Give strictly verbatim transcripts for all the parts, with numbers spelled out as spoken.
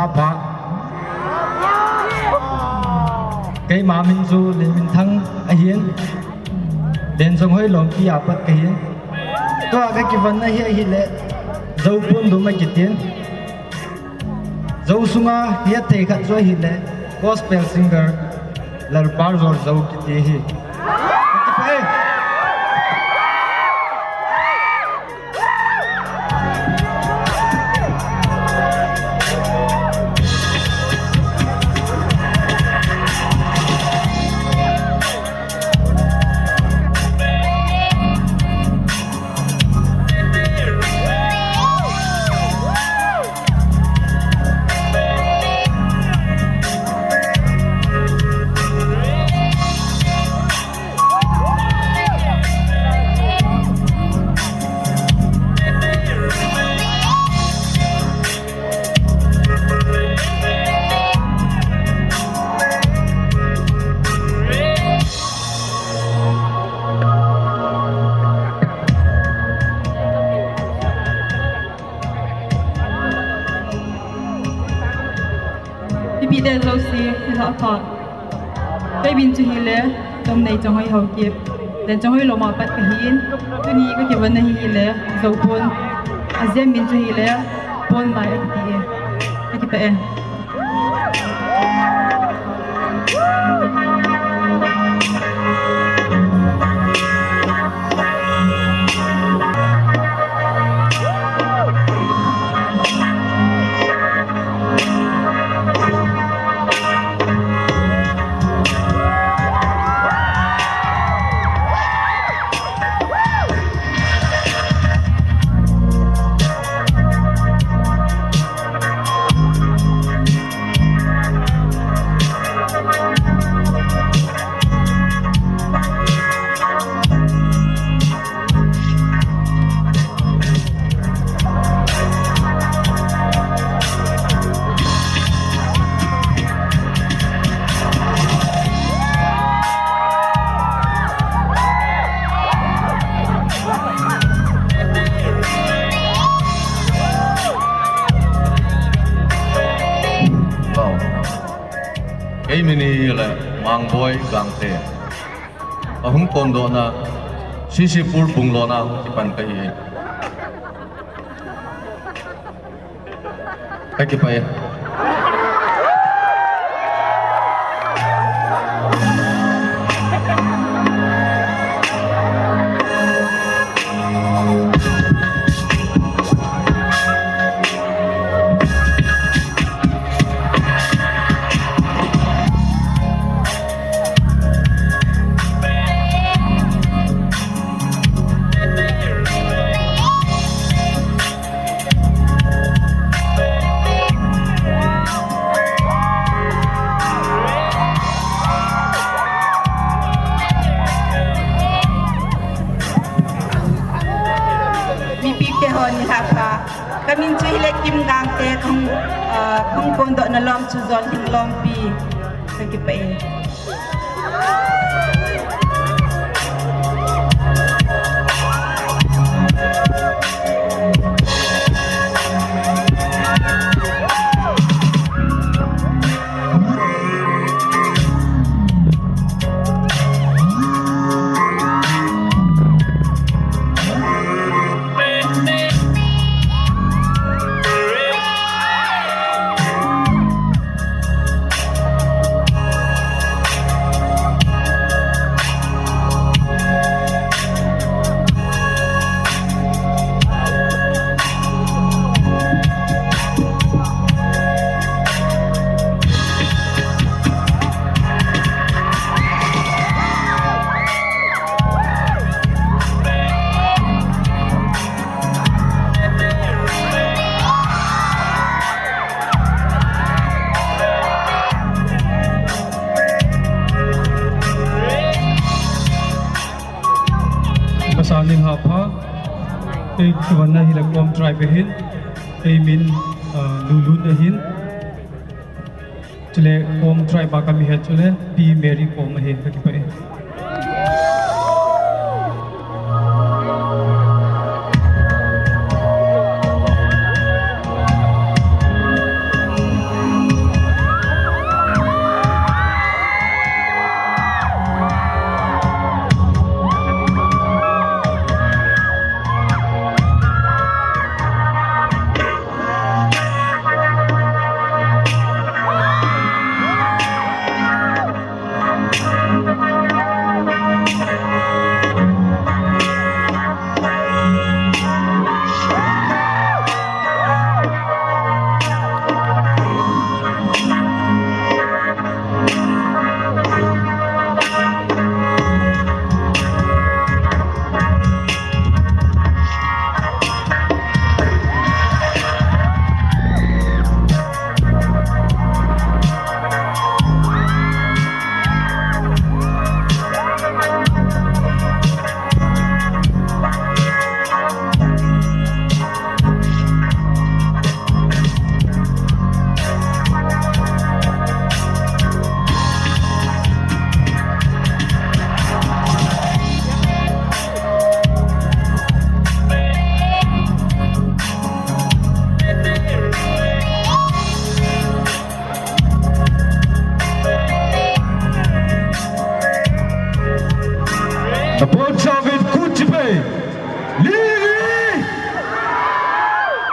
Apa. Keima min chu Lenminthang ahin. Lenjonghoi Lompi a pat kahin. Tua kakivonna hi ahile Zopun Dum akitin. Zo sunga hetthei khat chu ahile gospel singer Lalpal Jolzo kiti ahi. Ipi te jouse, hi la pha. Kei min chu hile, Tomnei Chonghoi Haokip. Lenjonghoi Lom a pat kahin. Tuni kakivonna hi hile, Zopun. Ajem min chu hile, Pon Lai akiti e. Kakipah e. Wow. Kei min hi le Mangboi Gangte. Ahung kondohna, C C Pur Bunglona hung kipan kahi. Kakipah e. Mipi te ho ni la pha. Kamin chu hile Kim Gangte, kahung, ah, kahung kondohna lom chu Jonlhing Lompi. Kakipah e. Pasal nin hapha, kei kivonna hi le Kom tribe ahin, kei min, ah, Lulun ahin. Chule Kom tribe a kami het chule Pi Mary Kom ahin, kakipah e.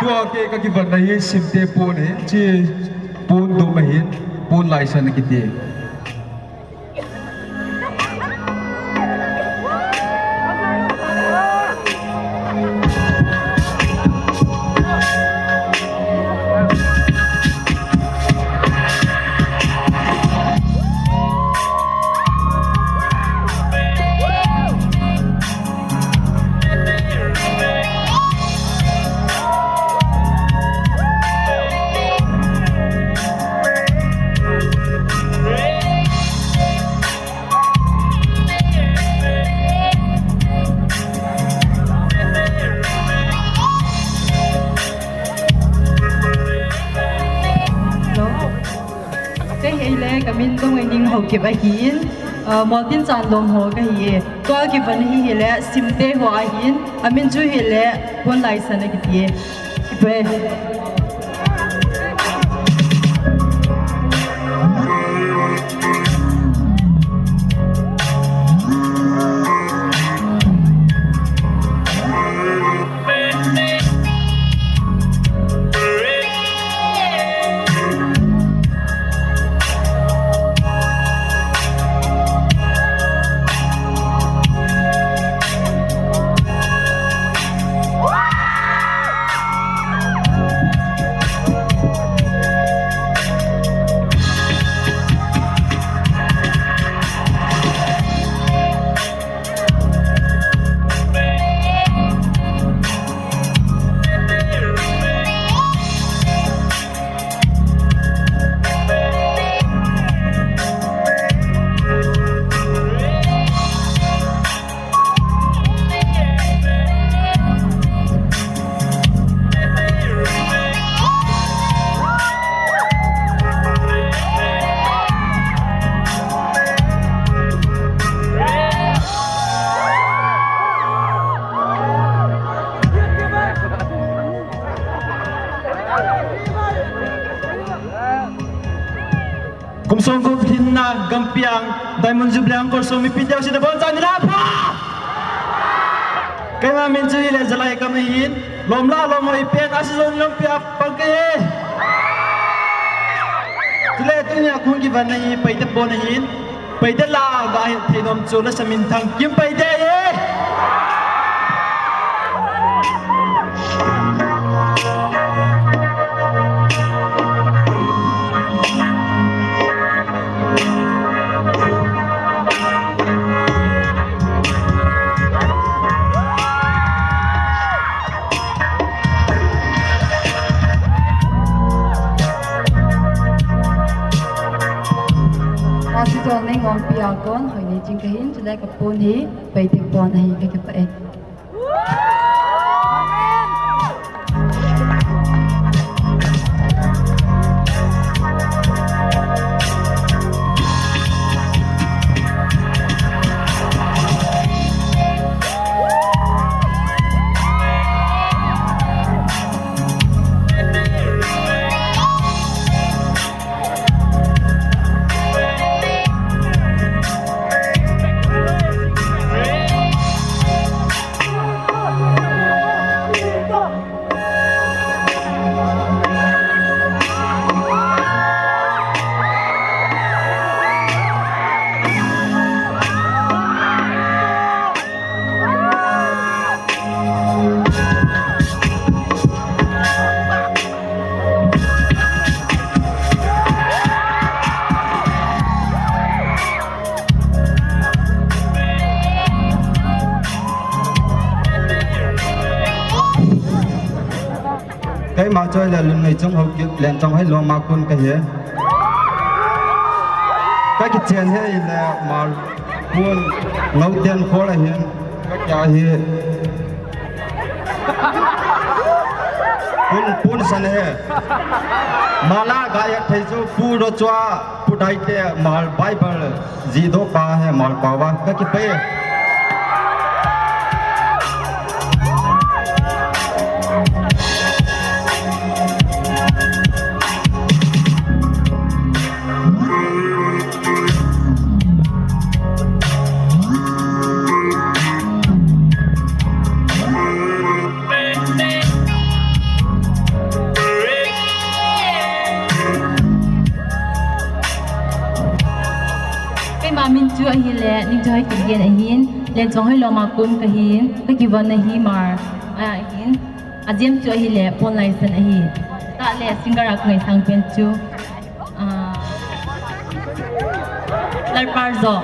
Tua kei kakivanna hi Simte pon ahi, chi pon dum ahi, pon laisan akiti. Hello. Kei hile, kamin Dongaining Haokip ahin, ah, Moltin Chan Lom ho kahi e. Tua kivan hi hile, Simte ho ahin, amin chu hile, Pon Laisan akiti e. Kipe. Kum song kum thimna gampiang Diamond Jubilee Angkor Song mipi teu sina bon chang nila pha. Keima min chu hile Jalai Kam ahin, lom la lom hoi pen a season lampi a pang kei e. Chule tunia kahung kivanna hi Paite pon ahin, Paite la ga hi thei nom chu lasa minthang Kim Paite e. Asi tol nei ngompi a kon, hoi nei ching kahin, chule kapon hi, Paite pon ahi kakipah e. Keima choi le Lunngaichung Haokip Lenchong hoi lom a kon kahi. Kakichen hi le Malpun Ngauten khol ahin. Kakia hi Pun, pun san he. Mala ga yak thei chu Pu Rochua, Pu Daite, Mal Bible, ji do pa he, Mal pa va, kakipah e. Hile, Ningchahoikip Gen ahin, Lenchonghoi loma kon kahin, kakivon na hi Mar ahin, ajem chu ahile, Ponlaisan ahi. Tah le singer a kangaisang pen chu, ah, Lalparjo.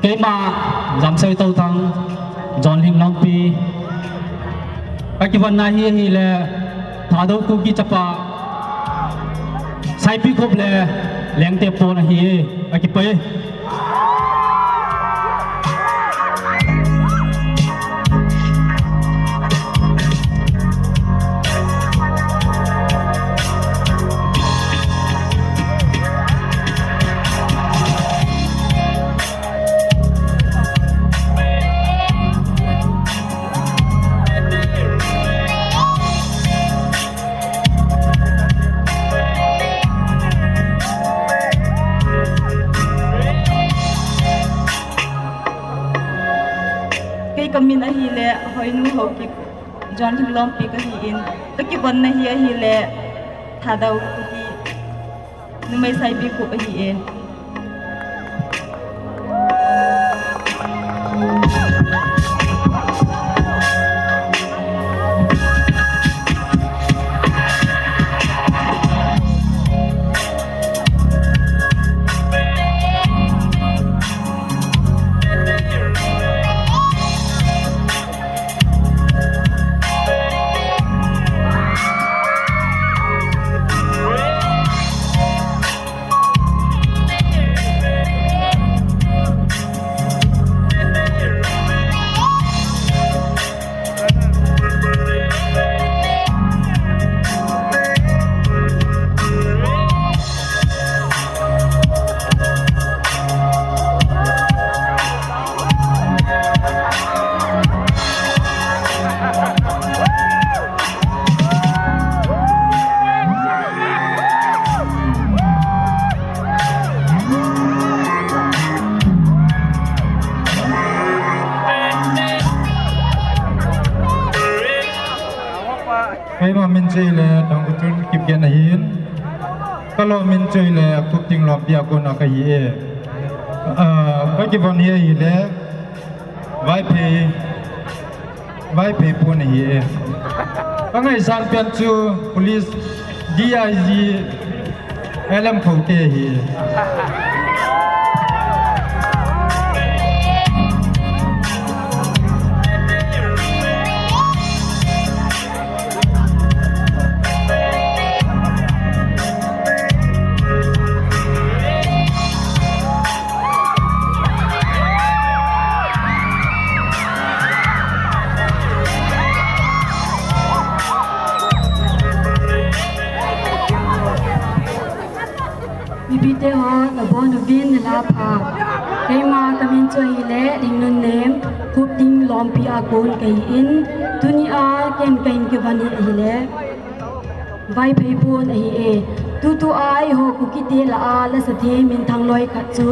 Keima Jamsei Touthang, John Lhinglongpi. Kakivon na hi ahile Thadou Kuki chapa Saipikhup le Lengtepon ahi e. Kakipah e. Kei kamin ahile Hoinu Haokip, John Lhinglongpi kahin, kakivon na hi ahile Thadou Kuki numei Saipikhup ahi e. Keima min chu ahile Dongkhuchun Kipgen ahin. Kalou min chu ahile Khupting Lompi a kon a kahi e. Ah, kakivon hi ahile Vaiphei, Vaiphei pon ahi e. Kangaisang pen chu Police D I G L M Khote ahi. Mipite ho, nabonchauvin nilhah pha. Keima kamin chu ahile Lhingnunnem, Khupting Lompi a kon kahin, tunia ken kahin kivon hi ahile Vaiphei pon ahi e. Tutua eiho Kukite lah a lasa thei minthang loi khat chu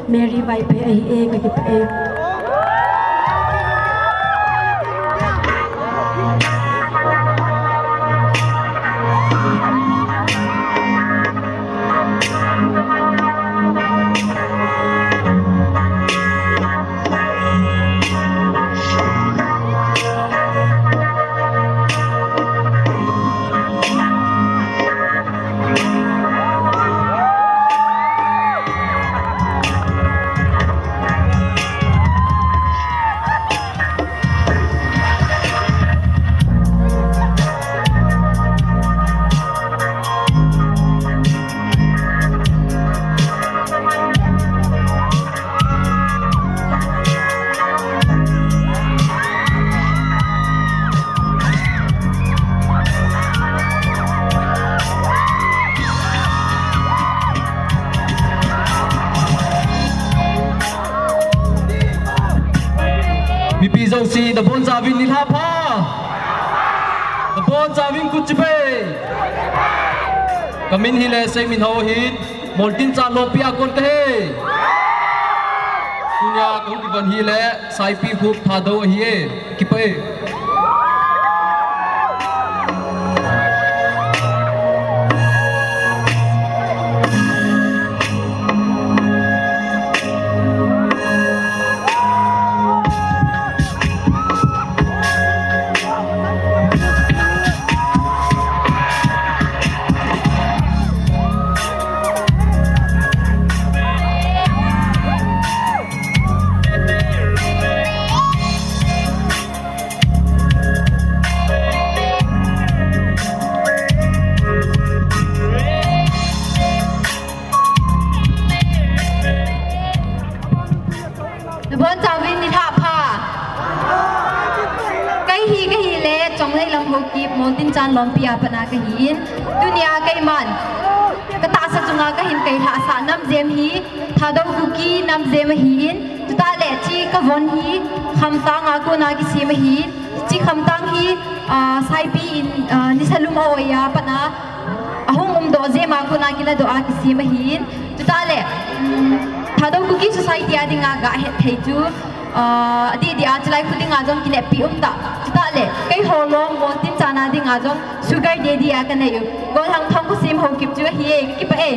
Mary Vaiphei ahi e, kakipah e. Mipi jouse, nabonchauvin nilhah pha. Nabonchauvin khut chibai. Kamin hile Seiminhao ahin, Moltin Chan Lompi a kon kahi. Tunia kahung kivon hile Saipikhup Thadou ahi e. Kipah e. Nabonchauvin nilhah pha. Kei hi kahile Chonglei Lamhokip Moltin Chan Lompi a pat a kahin. Tunia keiman katahsa chunga kahin kailhahsah namjem hi Thadou Kuki namjem ahin. Chutah le hiche kavon hi khamtang a kona kisem ahin. Hiche khamtang hi, ah, Saipi in, ah, Nisalum a oi a pat a ahung umdoh jem a kona kiladoh a kisem ahin. Chutah le, um, Thadou Kuki Society a dinga gahet thei chu, ah, adih dih a chulai khu dinga jong kineppi umtah. Chutah le, keiho lom Moltin Chan a dinga jong Sugar Daddy a kanei u Golhang Thongkhosem Haokip chu ahi e, kakipah e.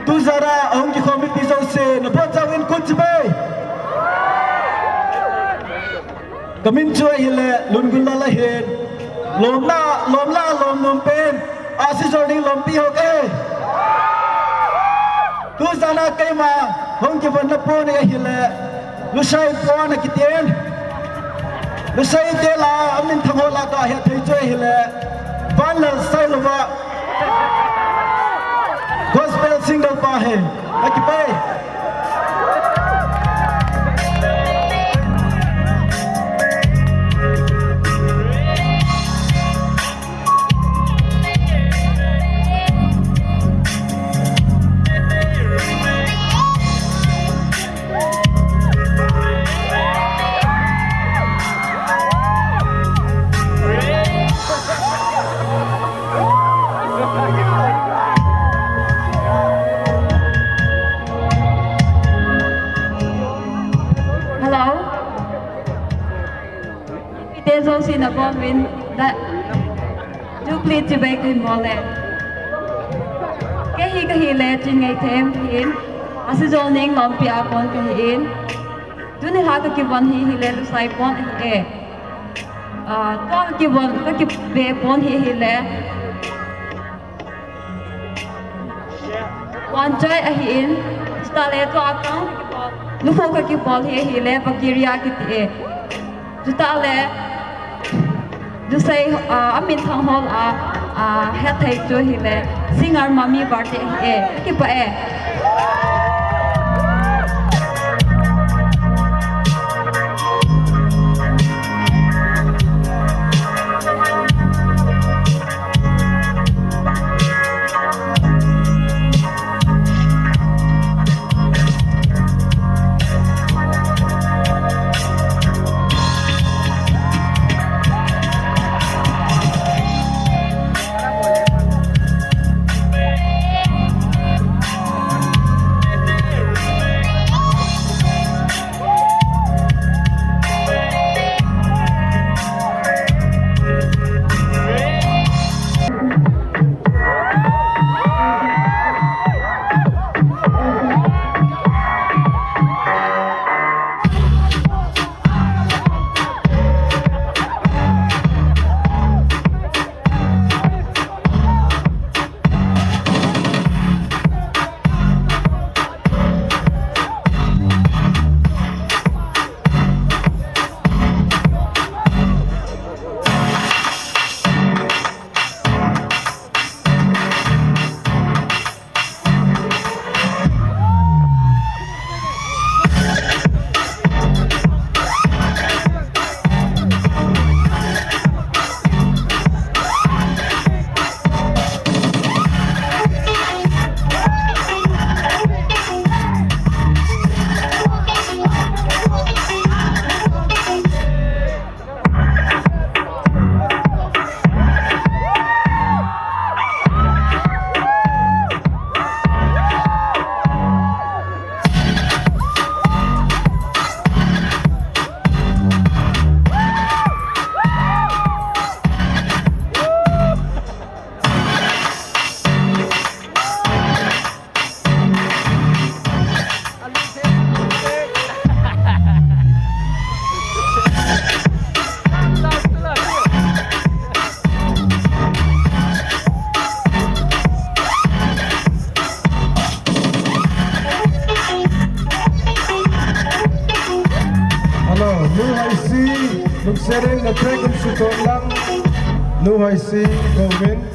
Tujan a ahung kikhom mipi jouse, nabonchauvin khut chibai. Kamin chu ahile Lungunlal ahin. Lomna, lomna, lom nom pen. Ahsi jol ding lompi ho kahi. Tujan a keima hung kivon na pon ahile Lusei pon akitin. Lusei te lah a amin thang ho lah a kahet thei chu ahile Vanlal Sailouva. Gospel singer pa ahi. Kakipah e. Hello. Mipite jouse nabonuvin da, Jubilee chibai kahin bol e. Kei hi kahile Chingei Them hin, Ahsi Jolneng lompi a kon kahin. Tuni lha kakivon hi hile Lusei pon ahi e. Ah, tua kakivon, kakibe pon hi hile Wanchoi ahin, chutah le tua kang kakibol, lukhu kakibol hi ahile Vagiria kiti e. Chutah le Lusei, ah, amin thang ho lah a, ah, het thei chu ahile singer Mami Barte ahi e. Kakipah e. Nu Haisi, lungset in na track in sutoh lang. Nu Haisi, go in.